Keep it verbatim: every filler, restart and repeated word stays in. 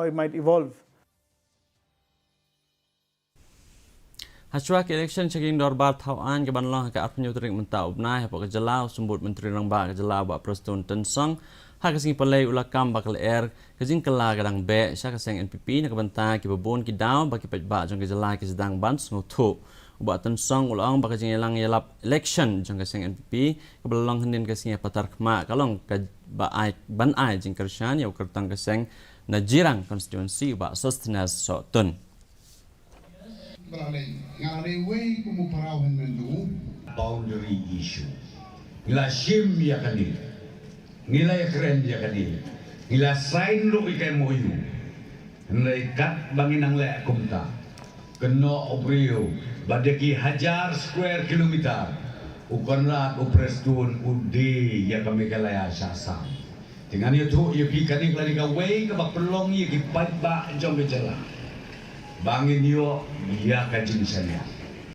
It might evolve. Hashwa ka election sha ka ïing dorbar thaw aiñ ka ban long ha ka arphew tarik mynta u bnai hapoh ka jylla, u Symbud Myntri Rangbah ka jylla u Bah Prestone Tynsong ha ka sngi Palei u la kam ba ka lyer ka jingkylla ka dang beh sha ka seng N P P na ka bynta kiba bun ki daw ba ki paidbah jong ka jylla ki sdang ban sngewthuh. U Bah Tynsong u la ong ba ka jingïalang ïalap election jong ka seng N P P kaba la long hynnin ka sngi ha Patarkhmah ka long kaba ai ban ai jingkyrshan ïa u kyrtong ka seng na Jirang constituency u Bah Sosthenes Sohtun. Ba la leh, nga la dei uwei kum u pharaoh hynmen jong u. Boundary issue. Ngi la shim ïa kane. Ngi la ïakren ïa kane. Ngi la sign ruh ïa ka M O U. Hynrei katba ngi nang leh kumta, kynnoh u briew ba da ki hajar square kilometer u Conrad u Prestone u die ïa ka Meghalaya sha Assam. Te ngan ïathuh ïa phi kane ka la dei kawei kaba pynlong ïa ki paidbah jong ka jylla ba ngin ïoh ïa ka jingshaniah.